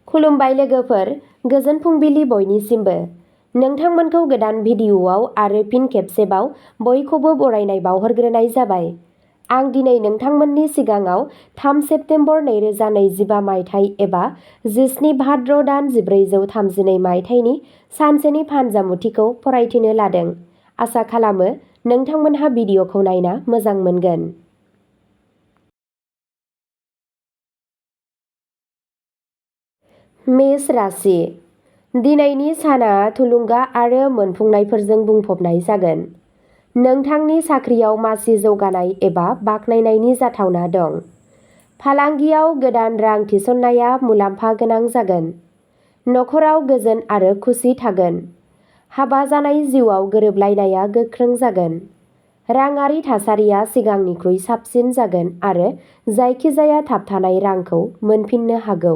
खुलुमबाय लोगोफोर, गोजोन फुंबिलि बयनिसिमबो। नोंथांमोनखौ गोदान भिडिअ'आव आरो फिन खेबसेबाव बयखौबो बरायनाय बावहरग्रोनाय जाबाय। आं दिनै नोंथांमोननि सिगाङाव 3 सेप्तेम्बर 2025 मायथाइ एबा 17 भाद्र दान 1432 मायथाइनि सानसेनि फानजामुथिखौ फरायथिनो लादों। आसा खालामो नोंथांमोनहा भिडिअ'खौ नायना मोजां मोनगोन। मेष राशि। दिनैनि साना थुलुंगा आरो मोनफुंनायफोरजों बुंफबनाय जागोन। नोंथांनि साख्रियाव मासि जौगानाय एबा बाख्नायनायनि जाथावना दं। फालांगियाव गोदान रां थिसननाया मुलाम्फा गोनां जागोन। नखराव गोजोन आरो खुसि थागोन। हाबा जानाय जिउआव गोरोबलायनाया गोख्रों जागोन। राङारि थासारिया सिगांनिख्रुइ साबसिन जागोन आरो जायखिजाया थाबथानाय रांखौ मोनफिननो हागौ।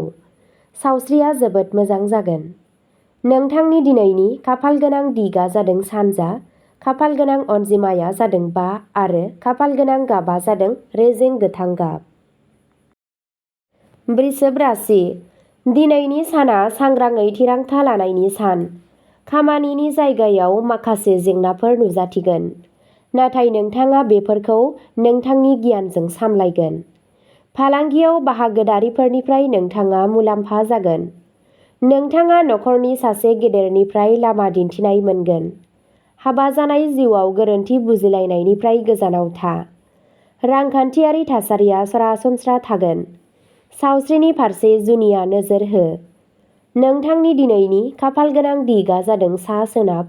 सावस्रिया जोबोद मोजां जागोन। नोंथांनि दिनैनि खाफालगोनां दिगआ जादों सानजा, खाफालगोनां अनजिमाया जादों 5 आरो खाफालगोनां गाबा जादों रेजें गोथां गाब। वृषभ राशि। दिनैनि साना सांग्राङै थिरांथा लानायनि सान। खामानिनि जायगायाव माखासे जेंनाफोर नुजाथिगोन, नाथाय नोंथाङा बेफोरखौ नोंथांनि गियानजों सामलायगोन। फालांगियाव बाहागोदारिफोरनिफ्राय नोंथाङा मुलाम्फा जागोन। नोंथाङा नखरनि सासे गेदेरनिफ्राय लामा दिन्थिनाय मोनगोन। हाबा जानाय जिउआव गोरोन्थि बुजिलायनायनिफ्राय गोजानाव था। रांखान्थियारि थासारिया सरासनस्रा थागोन। सावस्रिनि फारसे जुनिया नोजोर हो। नोंथांनि दिनैनि खाफालगोनां दिगआ जादों सा-सोनाब,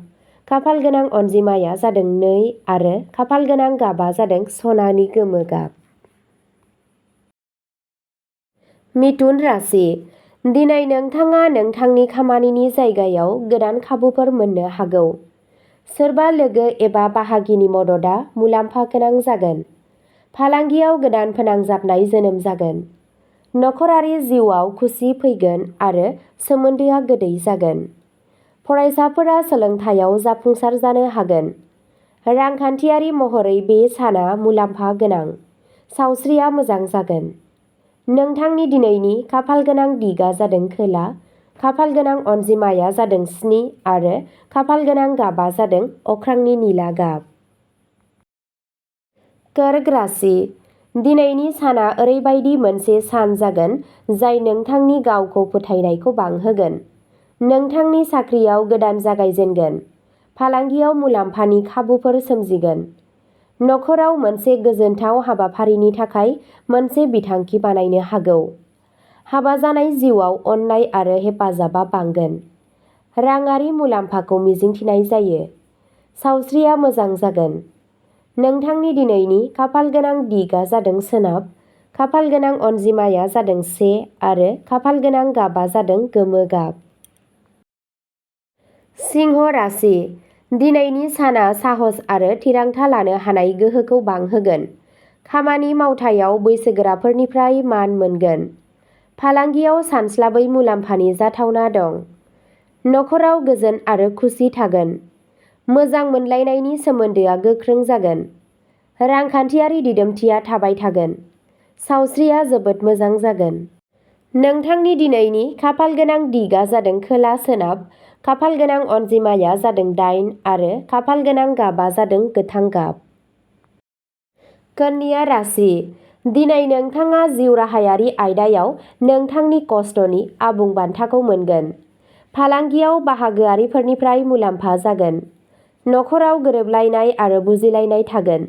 खाफालगोनां अनजिमाया जादों 2 आरो खाफालगोनां गाबा जादों सनानि गोमो गाब। मिथुन राशि। दिनै नोंथाङा नोंथांनि खामानिनि जायगायाव गोदान खाबुफोर मोननो हागौ। सोरबा लोगो एबा बाहागिनि मददआ मुलाम्फा गोनां जागोन। फालांगियाव गोदान फोनांजाबनाय जोनोम जागोन। नखरारि जिउआव खुसि फैगोन आरो सोमोन्दोआ गोदै जागोन। फरायसाफोरा सोलोंथायाव जाफुंसार जानो हागोन। रांखान्थियारि महरै बे साना मुलाम्फा गोनां। सावस्रिया मोजां जागोन। नोंथांनि दिनैनि खाफालगोनां दिगआ जादों खोला, खाफालगोनां अनजिमाया जादों 7 आरो खाफालगोनां गाबा जादों अख्रांनि निला गाब। कर्क राशि। दिनैनि साना ओरैबायदि मोनसे सान जागोन जाय नोंथांनि गावखौ फोथायनायखौ बांहोगोन। नोंथांनि साख्रियाव गोदान जागायजेनगोन। फालांगियाव मुलाम्फानि खाबुफोर सोमजिगोन। नखराव मोनसे गोजोनथाव हाबाफारिनि थाखाय मोनसे बिथांखि बानायनो हागौ। हाबा जानाय जिउआव अननाय आरो हेफाजाबआ बांगोन। राङारि मुलाम्फाखौ मिजिंथिनाय जायो। सावस्रिया मोजां जागोन। नोंथांनि दिनैनि खाफालगोनां दिगआ जादों सोनाब, खाफालगोनां अनजिमाया जादों 1 आरो खाफालगोनां गाबा जादों गोमो गाब। सिंह राशि। दिनैनि साना साहस आरो थिरांथा लानो हानाय गोहोखौ बांहोगोन। खामानि मावथायाव बैसोगोराफोरनिफ्राय मान मोनगोन। फालांगियाव सानस्लाबै मुलाम्फानि जाथावना दं। नखराव गोजोन आरो खुसि थागोन। मोजां मोनलायनायनि सोमोन्दोआ गोख्रों जागोन। रांखान्थियारि दिदोमथिया थाबाय थागोन। सावस्रिया जोबोद मोजां जागोन। नोंथांनि दिनैनि खाफालगोनां दिगआ जादों खोला-सोनाब, खाफालगोनां अनजिमाया जादों 8 आरो खाफालगोनां गाबा जादों गोथां गाब। कन्या राशि। दिनै नोंथाङा जिउ राहायारि आयदायाव नोंथांनि खस्थ'नि आबुं बान्थाखौ मोनगोन। फालांगियाव बाहागोआरिफोरनिफ्राय मुलाम्फा जागोन। नखराव गोरोबलायनाय आरो बुजिलायनाय थागोन।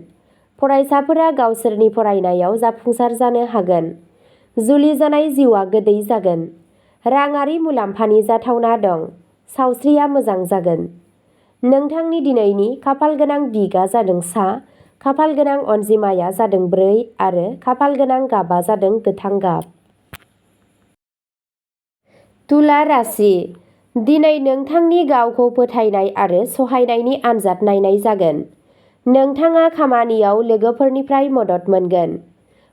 फरायसाफोरा गावसोरनि फरायनायाव जाफुंसार जानो हागोन। जुलि जानाय जिउआ गोदै जागोन। राङारि मुलाम्फानि जाथावना दं। सावस्रिया मोजां जागोन। नोंथांनि दिनैनि खाफालगोनां दिगआ जादों सा, खाफालगोनां अनजिमाया जादों 4 आरो खाफालगोनां गाबा जादों गोथां गाब। तुला राशि। दिनै नोंथांनि गावखौ फोथायनाय आरो सहायनायनि आनजाद नायनाय जागोन। नोंथाङा खामानियाव लोगोफोरनिफ्राय मदद मोनगोन।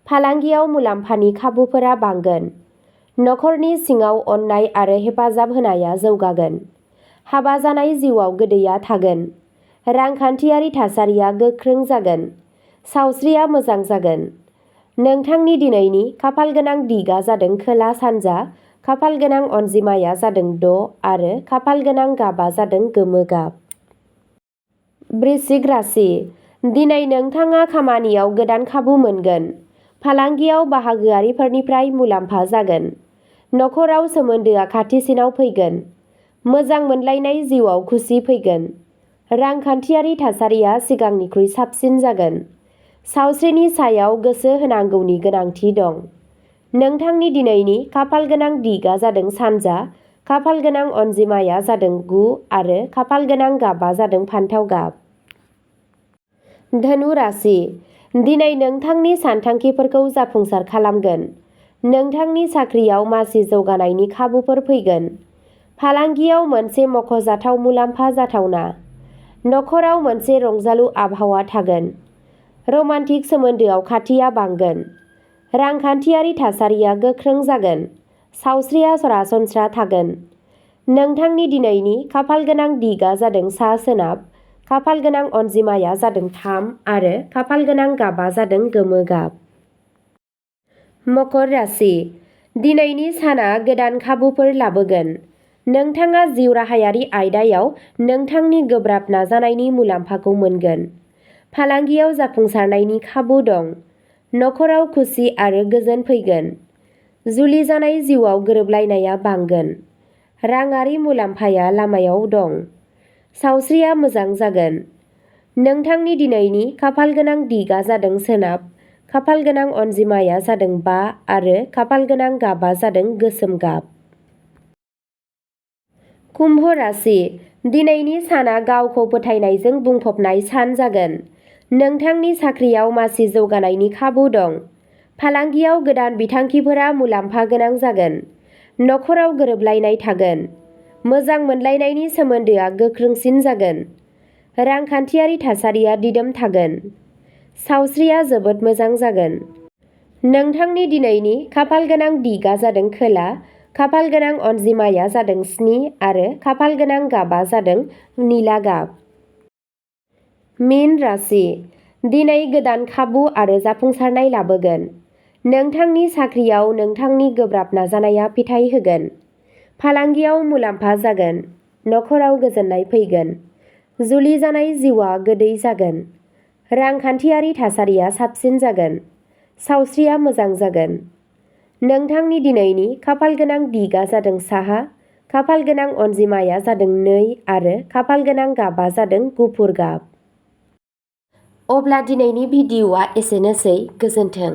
फालांगियाव मुलाम्फानि खाबुफोरा बांगोन। नखरनि सिङाव अननाय आरो हेफाजाब होनाया जौगागोन। हाबा जानाय जिउआव गोदैया थागोन। रांखान्थियारि थासारिया गोख्रों जागोन। सावस्रिया मोजां जागोन। नोंथांनि दिनैनि खाफालगोनां दिगआ जादों खोला-सानजा, खाफाल गोनां अनजिमाया जादों 6 आरो खाफाल गोनां गाबा जादों गोमो गाब। वृश्चिक राशि। दिनै नोंथाङा खामानियाव गोदान खाबु मोनगोन। फालांगियाव बाहागोआरिफोरनिफ्राय मुलाम्फा जागोन। नखराव सोमोन्दोआ खाथिसिनाव फैगोन। मोजां मोनलायनाय जिउआव खुसि फैगोन। रांखान्थियारि थासारिया सिगांनिख्रुइ साबसिन जागोन। सावस्रिनि सायाव गोसो होनांगौनि गोनांथि दं। नोंथांनि दिनैनि खाफाल गोनां दिगआ जादों सानजा, खाफाल गोनां अनजिमाया जादों 9 आरो खाफाल गोनां गाबा जादों फान्थाव गाब। धनु राशि। दिनै नोंथांनि सानथांखिफोरखौ जाफुंसार खालामगोन। नोंथांनि साख्रियाव मासि जौगानायनि खाबुफोर फैगोन। फालांगियाव मोनसे मख'जाथाव मुलाम्फा जाथावना। नखराव मोनसे रंजालु आबहावा थागोन। रमान्टिक सोमोन्दोआव खाथिया बांगोन। रांखान्थियारि थासारिया गोख्रों जागोन। सावस्रिया सरासनस्रा थागोन। नोंथांनि दिनैनि खाफाल गोनां दिगआ जादों सा-सोनाब, खाफाल गोनां अनजिमाया जादों 3 आरो खाफाल गोनां गाबा जादों गोमो गाब। मकर राशि। दिनैनि साना गोदान खाबुफोर लाबोगोन। नोंथाङा जिउ राहायारि आयदायाव नोंथांनि गोब्राब नाजानायनि मुलाम्फाखौ मोनगोन। फालांगियाव जाफुंसारनायनि खाबु दं। नखराव खुसि आरो गोजोन फैगोन। जुलि जानाय जिउआव गोरोबलायनाया बांगोन। राङारि मुलाम्फाया लामायाव दं। सावस्रिया मोजां जागोन। नोंथांनि दिनैनि खाफाल गोनां दिगआ जादों सोनाब, खाफाल गोनां अनजिमाया जादों 5 आरो खाफाल गोनां गाबा जादों गोसोम गाब। कुम्भ राशि। दिनैनि साना गावखौ फोथायनायजों बुंफबनाय सान जागोन। नोंथांनि साख्रियाव मासि जौगानायनि खाबु दं। फालांगियाव गोदान बिथांखिफोरा मुलाम्फा गोनां जागोन। नखराव गोरोबलायनाय थागोन। मोजां मोनलायनायनि सोमोन्दोआ गोख्रोंसिन जागोन। रांखान्थियारि थासारिया दिदोम थागोन। सावस्रिया जोबोद मोजां जागोन। नोंथांनि दिनैनि खाफाल गोनां दिगआ जादों खोला, खाफाल गोनां अनजिमाया जादों 7 आरो खाफाल गोनां गाबा जादों निला गाब। मीन राशि। दिनै गोदान खाबु आरो जाफुंसारनाय लाबोगोन। नोंथांनि साख्रियाव नोंथांनि गोब्राब नाजानाया फिथाय होगोन। फालांगियाव मुलाम्फा जागोन। नखराव गोजोननाय फैगोन। जुलि जानाय जिउआ गोदै जागोन। रांखान्थियारि थासारिया साबसिन जागोन। सावस्रिया मोजां जागोन। नोंथांनि दिनैनि खाफाल गोनां दिगआ जादों साहा, खाफाल गोनां अनजिमाया जादों 2 आरो खाफाल गोनां गाबा जादों गुफुर गाब। अब्ला दिनैनि भिडिअ'आ एसेनोसै। गोजोन्थों।